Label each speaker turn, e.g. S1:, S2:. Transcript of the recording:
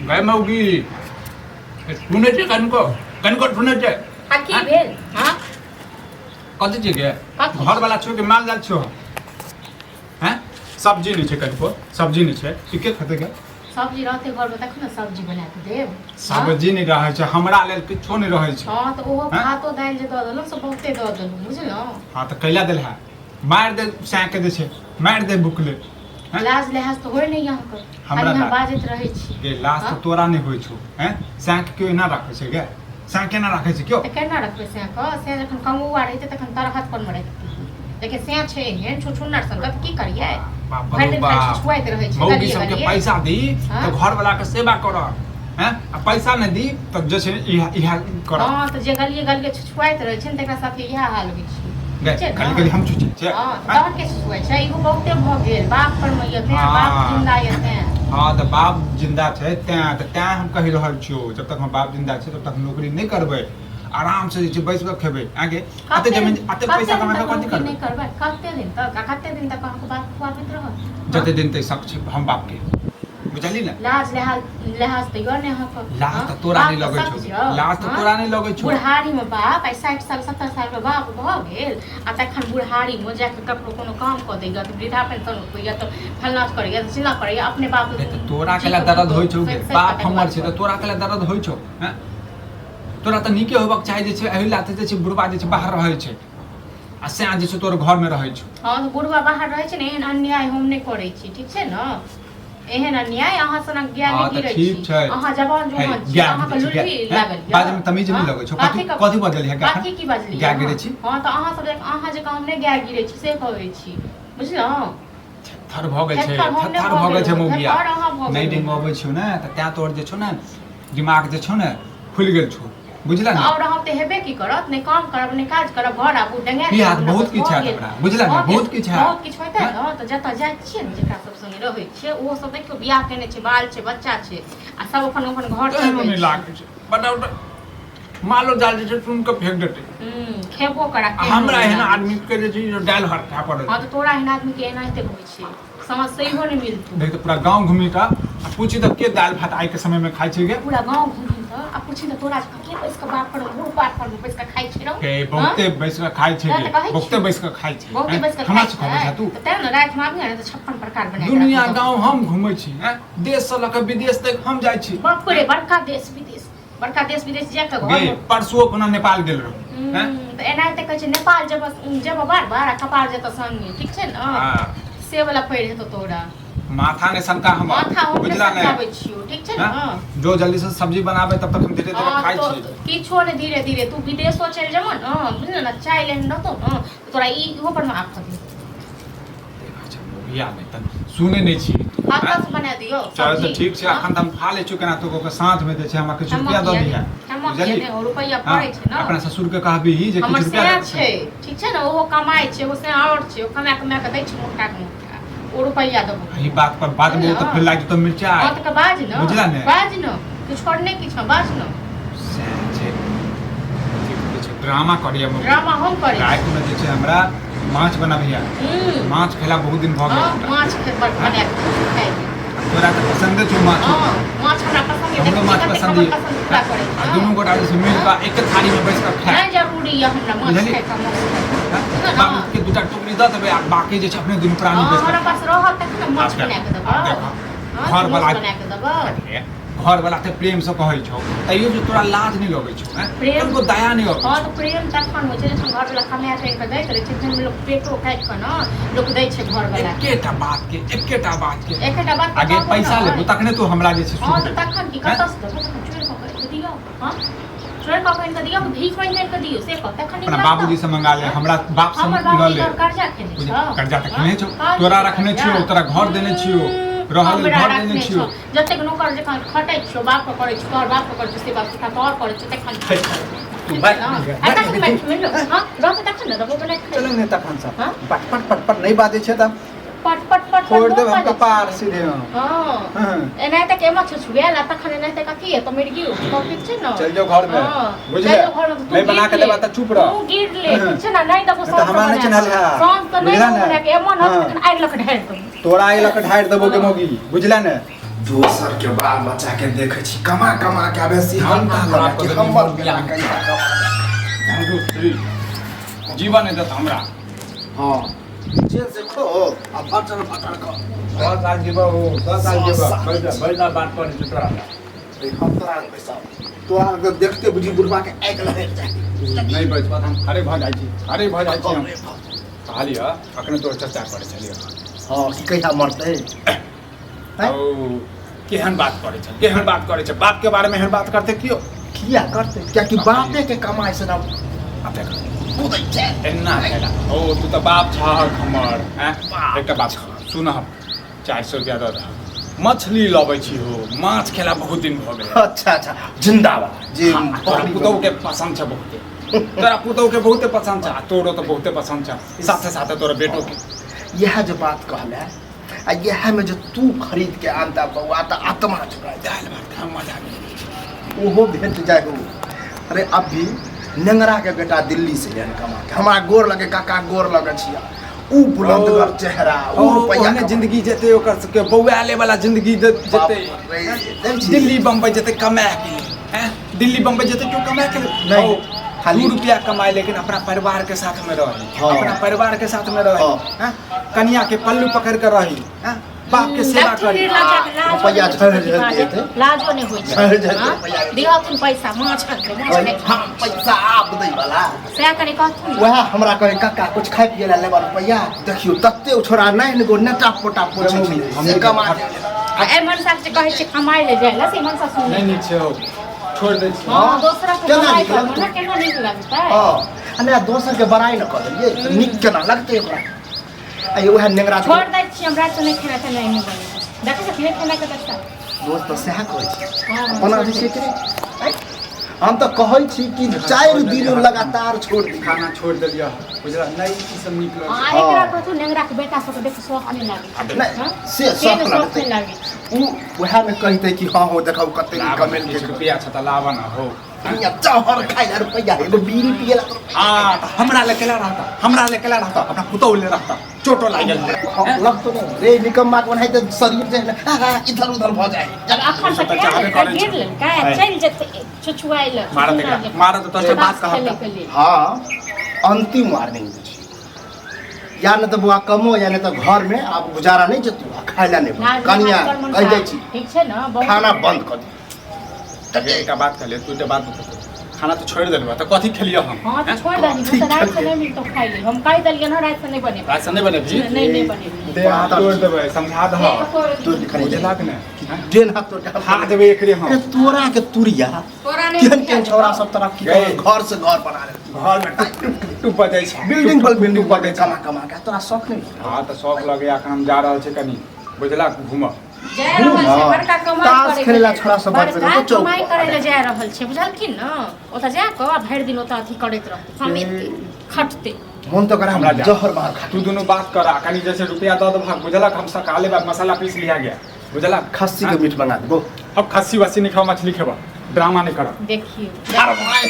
S1: गै मौगी, सुनै छै कनिको? कनिको सुनै छै?
S2: आ की भेल? हाँ?
S1: कथी छै गे?
S2: कथी?
S1: घर वाला छौ कि माल जाल छौ? हैं, सब्जी नहि छै, कनिको सब्जी नहि छै, ई के खेतै गे?
S2: सब्जी रहतै घरमे तखन ने सब्जी बना कऽ देब।
S1: सब्जी नहि रहै छै, हमरा लेल किछो नहि रहै छै।
S2: हँ, तऽ ओहो
S1: हँ?
S2: भातो दालि जे दऽ देलहुँ से बहुते दऽ देलहुँ, बुझलहुँ?
S1: हँ, तऽ कैला देल है? मारि दे सैं के जे छै, मारि दे भुखले, हैं?
S2: लाज लिहाज तऽ होइ नहि अहाँके।
S1: हमरा
S2: खाली अहाँ
S1: लाज-
S2: बाजैत रहै छी।
S1: गे, लाज तऽ
S2: हँ?
S1: तोरा नहि होइ छौ। हैं, सैं के केओ एना राखै छै गे? सैं केना राखै छै केओ?
S2: तऽ केना रखबै सैं कऽ? सैं जखन कमौआ रहितै तखन तरहत परमे रखतियै, लेकिन सैं छै एहन छुछुन्नर सन, तऽ की करियै?
S1: बाप
S2: भरि
S1: रे
S2: दिन खाली
S1: बाप।
S2: छुछुआइत रहै छै।
S1: मौगी
S2: गलिए
S1: सबके
S2: गलिए।
S1: पैसा दी
S2: हँ?
S1: तऽ घर वाला के सेवा करत, हैं, आ पैसा नहि दी तऽ जे छै इएह इएह करत।
S2: हँ, तऽ जे गलिए गलिए छुछुआइत रहै छै ने, तकरा साथे इएह हाल होइ छै।
S1: गै,
S2: ठीक छै ने?
S1: गली गली हम छुछै छियै?
S2: हँ,
S1: हैं?
S2: तहन के छुछुआइ छै? इहो बहुते भऽ गेल, बाप पर मे यऽ तें, बाप
S1: हँ।
S2: जिंदा यऽ तें।
S1: हँ, तऽ बाप जिंदा छै तें तऽ तें हम कहि रहल छियौ, जब तक हमर बाप जिंदा छै तब तक हम नौकरी नहि करबै, आराम से जे छै बैस कऽ खेबै। आगे अते जमीन, अते पैसा
S2: कते
S1: कमा
S2: दिन
S1: कऽ
S2: तक
S1: कथी
S2: नौकरी
S1: करबै?
S2: नहि करबै? कते दिन तक? आ कते दिन तक अहाँके बाप खुआबैत रहत?
S1: जते दिन तक शक छै हम बाप के, बुझली ने?
S2: लाज लिहाज, लिहाज तऽ यऽ ने अहाँके?
S1: लाज
S2: हँ?
S1: तऽ तोरा
S2: बाप
S1: नहि
S2: तऽ
S1: लगै
S2: सब
S1: छौ।
S2: यऽ,
S1: लाज तऽ
S2: हँ?
S1: तोरा नहि लगै छौ।
S2: बुढ़ारी मे बाप आइ 60 साल 70 साल मे बाप भऽ गेल आ तखन बुढ़ारी मे जाके ककरो कोनो काम कऽ दैया तऽ वृद्धा पेंशन उठबैया, तऽ फल्लाँ करैया, तऽ चिल्लाँ करैया, अपने बाप
S1: नहि तऽ तोरा
S2: जी
S1: केला
S2: के
S1: दर्द होइ छौ?
S2: सैत
S1: गे
S2: सैत
S1: बाप
S2: कऽ
S1: हमर छै तऽ
S2: तकर
S1: तोरा केला दर्द होइ छौ? हैं, तोरा तऽ नीके होबाक चाही जे छै, एहि लाथे जे छै बुढ़बा जे छै बाहर रहै छै आ सैं जे छै तोर घरमे रहै छौ।
S2: हँ, तऽ बुढ़वा बाहर रहै छै ने, एहन अन्याय हम नहि करै छी, ठीक छै ने? एहन अन्याय अहाँ सनक गाय
S1: हँ
S2: नहि
S1: तऽ
S2: गिरै
S1: ठीक
S2: छी।
S1: छै।
S2: अहाँ जवान
S1: है,
S2: जुआन छी,
S1: गाय
S2: अहाँके
S1: गिरै छी,
S2: लुल्ही
S1: गाय,
S2: लागल
S1: हैं?
S2: यऽ।
S1: बाजैमे तमीज नहि
S2: हँ?
S1: लगै छौ। कथी
S2: कथी
S1: कथी बजलियै है?
S2: कथी की बजलियै
S1: गाय
S2: अहाँ?
S1: गिरै छी।
S2: हँ, तऽ अहाँ सब अहाँ जकाँ हम नहि गाय गिरै छी से कहै छी, बुझलहुँ?
S1: थेथर भऽ गेल छै।
S2: थेथर हम नहि
S1: थेथर
S2: भऽ
S1: भऽ गेल छै
S2: गेलहुँ,
S1: मौगिया।
S2: थेथर अहाँ भऽ
S1: नहि
S2: गेलहुँ।
S1: डेंगबै छियौ ने तऽ तैं तोहर जे छौ ने दिमाग जे छौ ने खुलि गेल छौ, बुझल ने?
S2: आओर हम तऽ हेबे की करत? नहि काम करब, नहि काज करब, घर आबू, डंगा
S1: की हैत? बहुत किछु हैत हमरा, बुझल ने? बहुत किछु हैत।
S2: बहुत किछु होतै ने तऽ जतऽ जाइ छियै ने, जेकरा सब संगे रहै छियै, ओहो सब देखियौ बियाह केने छै, बाल छै, बच्चा छै आ सब अपन अपन घर
S1: तेहनो
S2: चलबै
S1: नहि
S2: छै।
S1: लागै छै। बताउ तऽ, मालो जाल जे छै चुनि कऽ फेंक देतै।
S2: खेबो करा।
S1: आ हमरा एहन आदमी के जे छै दालि भात खाय पड़त।
S2: हँ, तऽ तोरा एहन आदमी के एनाहिते होइ छै, समझ सहीहो नहि मिलतौ।
S1: देख तऽ, पूरा गाँव घूमी तऽ आ पूछी तऽ के दालि भात आइ के समय में खाइ छै गे?
S2: पूरा गाँव घूमी तऽ आ पूछी तऽ तोरा जकाँ के बैस कऽ बाप पर बूढ़ बाप पर बैस कऽ खाइ छै रौ?
S1: के बहुते बैस कऽ खाइ छै
S2: तैं
S1: गे।
S2: तऽ कहै
S1: बहुते
S2: छी।
S1: बैस कऽ खाइ छै।
S2: बहुते
S1: हैं?
S2: बैस कऽ
S1: हमरा
S2: खाइ
S1: सिखबै
S2: छै
S1: छै तू?
S2: तऽ तें ने रातिमे आबिहे ने तऽ 56 प्रकार बना कऽ
S1: दुनिया
S2: राखब।
S1: गाँव हम घूमै छी, हैं? देश से लऽ कऽ विदेश तक हम जाइ छी।
S2: बाप रे, बड़का देश विदेश, बड़का देश विदेश जा कऽ
S1: गे
S2: घरमे
S1: परसुओ अपना नेपाल गेल रहूँ, हैं?
S2: तऽ एनाहिते कहै छै, नेपाल जेबऽ जेबऽ बार बार आ कपार जेतऽ संगे, ठीक छै ने?
S1: हाँ।
S2: से वाला पैर हेतौ तोरा।
S1: माथा नहि सनका हमर।
S2: माथा हम नहि
S1: बुझला ने?
S2: सनकाबै छियौ, ठीक छै ने?
S1: हैं? जो जल्दी से सब्जी बनाबे, तब तक हम धीरे धीरे
S2: हाँ,
S1: खाइ
S2: तो
S1: छी।
S2: किछो नहि धीरे धीरे, तू विदेशो चलि जेबह ने, बुझल ने, चाय लेने रहतौ ने तऽ तोरा ई इहो पर मे आफत हेतौ।
S1: देखै छै बिया नहि तऽ सुनै नहि छी।
S2: हाथसँ बना दियौ
S1: चल तऽ
S2: सब्जी।
S1: ठीक छै।
S2: हाँ?
S1: अखन तऽ हम खा लै छी केना तो कऽ साँझ मे जे छै हमरा किछु
S2: हम
S1: रुपया दऽ
S2: किया
S1: दिहे।
S2: नहि- हम किया
S1: बुझलिही?
S2: नहि, रुपैआ
S1: हाँ,
S2: पड़ै छै ने।
S1: अपना ससुर के कहबी जे
S2: हमर
S1: किछु रुपया
S2: सएह
S1: दऽ
S2: छै, ठीक छै ने? ओहो कमाइ छै, ओ सएह आओर छै, ओ कमा कमा कऽ दै छै मोटा के मोटा, ओ रुपैआ देबो।
S1: एहि बात पर बात बोल तऽ फेर लागि जेतौ मिरचाइ।
S2: हँ तऽ बाज ने।
S1: बुझला ने?
S2: बाज ने, तू छोड़ने किछु, बाज ने।
S1: सएह छै, अथी करै छै, ड्रामा करैया मौगी।
S2: ड्रामा हम करै छी?
S1: रातिमे जे छै हमरा माछ बनबिहे। माछ खेला बहुत दिन भऽ गेल
S2: हँ
S1: हमरा।
S2: माछ बना कऽ खाइ।
S1: तोरा तऽ पसन्दे छौ माछ।
S2: हँ, माछ हमरा पसन्द यऽ।
S1: हमरो
S2: देखै
S1: माछ
S2: छियै कतेक
S1: पसन्द
S2: हमर
S1: यऽ।
S2: पसन्द पूरा करै
S1: आ
S2: छै।
S1: दुनू गोटा जे छै मिल कऽ एके थारीमे बैस कऽ खाय।
S2: नहि जरूरी यऽ हमरा माछ
S1: बुझलियै?
S2: खाइके, माछ खाइके।
S1: बाबू के दूटा टुकड़ी दऽ देबै आ बाकी जे छै अपने दुनू प्राणी
S2: हँ,
S1: बैस
S2: हमरा
S1: कऽ
S2: पास रहत तखन ने माछ
S1: आब देख,
S2: बना कऽ देबौ।
S1: आब देखो।
S2: हँ,
S1: घर
S2: माछ
S1: वाला
S2: बना कऽ देबौ।
S1: घर वाला तऽ प्रेम से कहै छौ, तैयो जे तोरा लाज नहि लगै छौ? हैं?
S2: प्रेम
S1: तनिको दया नहि अबै
S2: हँ
S1: छौ?
S2: तऽ प्रेम तखन होइ छै जखन घरवला कमा करि कऽ दैत रहै छै, तखन लोक पेटो काटि कऽ ने लोक दै छै घरवला।
S1: एकेटा बात के, एकेटा बात के।
S2: एकेटा बात
S1: आगे
S2: कहबो
S1: पैसा
S2: ने।
S1: लेबू तखने तू हमरा जे छै
S2: हँ, तऽ
S1: सुनबै।
S2: तखन की?
S1: हैं?
S2: कतऽसँ देबो तखन? चोरि कऽ कऽ दियौ? हँ, चोरि कऽ कऽ आनि कऽ दियौ कि भीख माँगि आनि कऽ दियौ, से कह तखन नीक
S1: अपना
S2: लागतौ?
S1: बाबूजी से मंगा ले, हमरा बाप से
S2: हमर
S1: लऽ
S2: बाबूजी
S1: ले।
S2: तोहर कर्जा खेने छौ?
S1: कर्जा तऽ
S2: हँ?
S1: खेने छौ।
S2: कथी
S1: तोरा
S2: के
S1: रखने
S2: कर्जा?
S1: छियौ, तोरा घर देने छियौ, रहऽ लेल
S2: हमरा
S1: घर देने
S2: रखने
S1: छियौ।
S2: छौ, जतेक नौकर जकाँ खटै छियौ, बाप के करै छियौ, तोहर बाप के करै छियौ, से बाप के तोहर करै छियौ, तखन
S3: हे, तू
S2: ठीक
S3: बात
S2: छै ने?
S3: नहि
S2: आ तखन
S3: कर।
S2: बैठ मिलो, हँ, रहतै तखन ने देबो बना
S3: चलू ने तखन से।
S2: हाँ?
S3: पट पट पट पट नहि बाजै छै तऽ
S2: पट पट पट
S3: फोड़ि देब हम कपार सीधे हम।
S2: हँ।
S3: हँ।
S2: एनाहिते के एमा छुछुएल आ तखन एनाहिते कथी है तऽ मरि गेल तऽ ठीक छै ने?
S3: चलि जाउ घरमे।
S2: हँ,
S3: बुझले?
S2: चलि जाउ घरमे तऽ तू
S3: नहि बना
S2: गिर
S3: के
S2: ले।
S3: देबा तऽ चुप रह।
S2: तू गिर ले।
S3: हँ।
S2: ठीक छै ने? नहि देबो
S3: नहि तऽ हमरा नहि चिन्हल है।
S2: साँझ तऽ नहि
S3: बुझले
S2: देबो
S3: ने?
S2: बना के, एमन हत
S3: हँ।
S2: तखन आगि लऽ कऽ ढारि देबो।
S3: तोरा आगि लऽ कऽ ढारि देबो के मौगी, बुझले ने?
S4: दोसर के बाल बच्चा के देखै छी कमा कमा के आबे सिहनता लगा के हमर बेटा कहिया कमा।
S1: जीवन नहि देत हमरा।
S4: हाँ जेल से खो आ फटर फटर कर।
S1: 10 साल जीबो, 10 साल जीबो, बैठ बैठ, बात करै छी तोरा।
S4: रे, हम तोरा लग पैसा तोरा लग देखते बुझी बुढ़बा के आगि लहरि जाय।
S1: नहि बैठबा तऽ हम खड़े भऽ जाइ छी, खड़े भऽ जाइ छी हम। कहलियै अखने तोर चर्चा करै छलियै।
S4: हाँ की कहिया मरतै?
S1: ओ केहन बात करै छै, केहन बात करै छै, बाप के बारे में एहन बात करते कियो?
S4: किया करतै? कियाकि बापे के कमाइ से ना
S1: आ देख
S4: कुदै छै।
S1: एना केला ओ तू तऽ बाप छहक हमर। आँय, एकटा बात सुन, हम 400 रुपया दऽ दह, मछली लबै छी हो, माछ खेला बहुत दिन भऽ गेलै।
S4: अच्छा अच्छा, जिंदाबाद जे।
S1: हाँ, तोरा पुतहु के पसंद छै बहुते, तोरा पुतहु के बहुते पसंद छै, आ तोरो तऽ बहुते पसंद छै, साथे साथे तोरा बेटो के।
S4: इएह जे बात कहले आ इएह में जे तू खरीद के आनता बौआ तऽ आत्मा जुड़ा जाय।
S1: दालि भात खाय मजा आबि जाइ छै।
S4: ओहो भेट जाय हो। अरे अभी नेंगरा के बेटा दिल्ली से आयल कमा के, हमरा गोर लगे काका, गोर लगे छिया, ऊ बुलंदगर चेहरा, ऊ रुपैया
S1: ओहने जिंदगी जेतै ओकर सबके, बौआले वाला जिंदगी
S4: बाप
S1: जेतै।
S4: रे, देखै छी?
S1: दिल्ली बम्बई जेतै कमाए के लिए, हैं? दिल्ली बम्बई जेतै क्यों कमाए के लिए?
S4: नहीं,
S1: ओ,
S4: खाली-
S1: 2 रुपया कमाए लेकिन अपना परिवार के साथ में रही।
S4: हाँ।
S1: अपना परिवार के साथ में रही।
S4: हाँ।
S1: हैं? कनिया के पल्लू पकड़ के रही, हैं? बाप के सेवा करी।
S4: रुपैआ झड़ि झड़ि देतै।
S2: लाजो नहि होइ छै।
S4: झड़ि झड़ि
S2: हाँ?
S4: रुपैआ।
S2: दिहथुन पैसा माछ खा माछ खाइ।
S4: हम पैसा आब दै वाला।
S2: सएह कनि कहथुन ने।
S4: वएह हमरा कहे काका कुछ खाइ पिए ला लेबा रुपैआ। देखियौ तते ओ छोड़ा नहि गो नेटा पोटा पोछै छै से कमा के।
S2: आ एहि मनसा के जे कहै छै कमाइ लए जाइ लए, से मनसा सुनै।
S1: नहि नीक छै हौ, छोड़ि दै छी।
S2: हँ, दोसरा के
S4: केना
S2: कमाइ
S4: नीक
S2: करबै
S4: लगतै?
S2: ने, केना नीक लगतै?
S4: हँ, आ नहि दोसर के बड़ाइ न कऽ देलियै तऽ नीक केना लगतै ओकरा? आ उएह नेंगरा
S2: छोड़ दै छियै हम, रातिमे नहि खेनाइ तेनाइ नहि बनेबै। देखै छथिन खेनाइ के दशा।
S4: दोस्त तऽ सएह कहै छै।
S2: हँ,
S4: बना दै छियै कि नहि? आँय? हम तऽ कहै छी कि 4 दिन लगातार छोड़ दी।
S1: खाना छोड़ि देलियै बुझल नहि, ई सब नीक लगै
S2: हँ, एकरा कहथुन नेंगरा के बेटा सबके देख शौख नहि लागै छै।
S4: नहि
S2: हँ?
S4: से
S2: से
S4: शौख
S2: शौख
S4: लगतै
S2: नहि लागै छै।
S4: उ उएहमे कहितै कि हँ हो देखब कते नीक कमेल
S1: किछु रुपया छै तऽ लाबऽ ने हौ।
S4: के चहर खाइ ला रुपैआ, एगो बीड़ी पिए ला रुपैआ।
S1: हाँ तऽ हमरा ले केला रहता, हमरा ले केला रहता, अपना पुतहु ले रहता, चोटो लागल।
S4: हँ, लगतो नहि रे निकम्मा के ओनाहिते शरीर जे है ने, हा, हा, इधर उधर भऽ जाइ।
S2: जब अखन
S1: सब
S2: से
S1: तऽ चाहबे करै छै।
S2: गिर लेलकै, चलि जेतै छुछुआइ लए।
S1: मारत एकरा, मारत तोर से बात कहब।
S2: खेलैके लेल।
S4: हाँ अंतिम वार्निंग दै छी, या नहि तऽ बौआ कमो या नहि तऽ घरमे आब गुजारा नहि जेतौ आ खाइ ला नहि
S2: लाज
S4: कनिया
S2: लाज कर मन
S4: कहि दै छी।
S2: ठीक छै ने बहुत।
S4: खाना बंद कऽ दे।
S1: एकटा बात कहलियै, तू एकटा बात बता, खाना तऽ छोड़ि देलहुँ तऽ कथी खेलियै हम?
S2: हाँ तऽ छोड़ि दही, तऽ राति से नहि मिलतौ खाइ लेल। हम कहि देलियै हँ, राति से नहि बनेबै।
S1: राति से नहि बनेबही?
S2: नहि, नहि बनेबै।
S1: देह हाथ तोड़ि देबै, समझा दह।
S4: तोड़ के खाली
S1: बुझलक ने?
S4: डेन हाथ तोड़ के
S1: खा देबै एकरे हम।
S4: अरे तोरा के तुरिया
S2: तोरा नहि
S4: केहन केहन छौड़ा सब तरफ की
S1: गए।
S4: घर से घर बना ले।
S1: घर में टुक टुक टुक टुक बजै छै,
S4: बिल्डिंग पर बिल्डिंग पर कमा कमा के तोरा शौक नहीं?
S1: हाँ तऽ शौक लगैया। अखन हम जा रहल छी कनी बुझलक घूमऽ।
S2: जा रहल छै बड़का कमाइ
S4: ताश
S2: करै
S4: खेलै ला छोड़ा सब बात
S2: बड़का
S4: करै, चौक
S2: कमाइ
S4: पर।
S2: करै लए जा रहल छै, बुझलखिन ने? ओतऽ जा कऽ आ भरि दिन ओतऽ अथी करैत रहतै, कमेतै खटतै।
S4: मन तो करा
S1: हमरा जा।
S4: जहर बाहर खा।
S1: तू दुनू बात कर आ कनी जैसे रुपया दऽ देबहक बुझलक, हम सकाले बाद मसाला पीस लिया गया बुझलक।
S4: खस्सी के मीट मंगा देबो।
S1: अब खस्सी वस्सी नहीं खाओ, मछली खेबा, ड्रामा नहीं करब।
S2: देखियौ।
S4: अरे भाई।